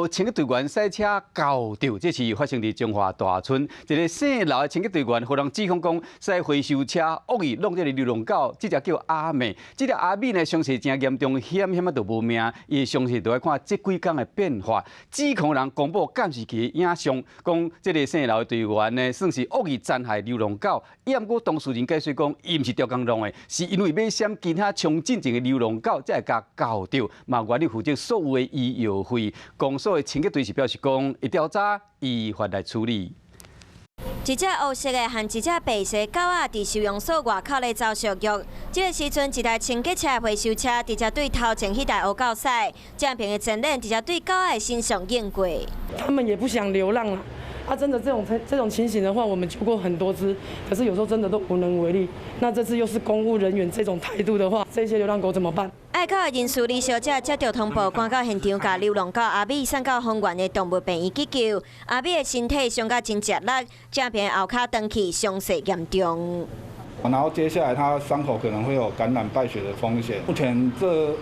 清潔隊員駛車鉸著，這是發生佇彰化大村，一个姓劉的清潔隊員，予人指控講駛回收車惡意挵這个流浪狗，這隻叫阿美，這隻阿美呢傷勢誠嚴重，險險仔就無命，伊的傷勢就愛看這幾工的變化。指控人公布監視器影像，講這个姓劉的隊員呢，算是惡意殘害流浪狗，毋過當事人解釋講，伊毋是刁工弄的，是因為欲閃其他衝進前的流浪狗，才會共鉸著，嘛願意負責所有的醫藥費。公所的清潔隊是表示講，會調查依法來處理。一隻烏色的和一隻白色狗仔佇收容所外口咧走相約。這个時陣，一台清潔車回收車直接對頭前彼台烏狗駛，正爿的前輪直接對狗仔的身上碾過。他們也不想流浪了。啊，真的這種情形的話，我們救過很多隻，可是有時候真的都無能為力。那這次又是公務人員這種態度的話，這些流浪狗怎麼辦？愛狗的人士李小姐接到通報，趕到現場，共流浪狗阿美送到豐原的動物病院急救。阿美的身體傷甲真吃力，正爿後跤斷去，傷勢嚴重。然後接下來，他傷口可能會有感染敗血的風險。目前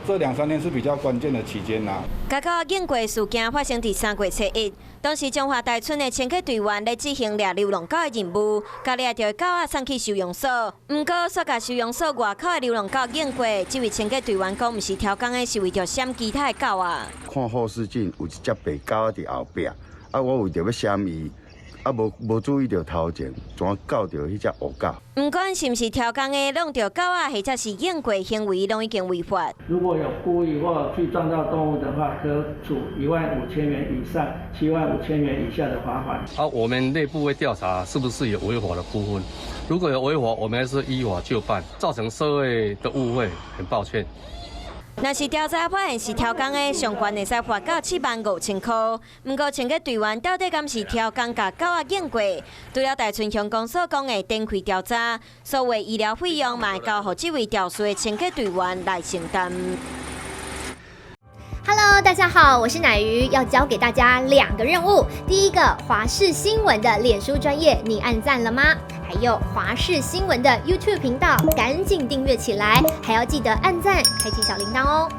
這兩三天是比較關鍵的期間啦。共狗碾過事件發生佇3月初一，當時彰化大村的清潔隊員咧執行掠流浪狗的任務，共掠著的狗仔送去收容所。毋過，煞共收容所外口的流浪狗碾過，這位清潔隊員講，毋是刁工的，是為著閃其他的狗仔。看後視鏡有一隻白狗仔佇後壁，啊，我為著欲閃伊。啊，無注意著頭前，怎鉸著彼隻烏狗。毋管是毋是刁工的，挵著狗仔或者是碾過行為，攏已經違法。如果有故意或去撞到動物的話，可處15,000元以上75,000元以下的罰款。啊，我們內部會調查是不是有違法的部分，如果有違法，我們還是依法就辦，造成社會的誤會，很抱歉。若是調查發現是刁工的，上懸會使罰到75,000塊。毋過，清潔隊員到底敢是刁工共狗仔碾過？除了大村鄉公所講會展開調查，所有醫療費用嘛會交予這位肇事的清潔隊員來承擔。 Hello，大家好，我是乃瑜，要交給大家兩個任務。第一個，華視新聞的臉書專頁，你按讚了嗎？還有華視新聞的 YouTube 頻道，趕緊訂閱起來，還要記得按讚，開啟小鈴鐺哦。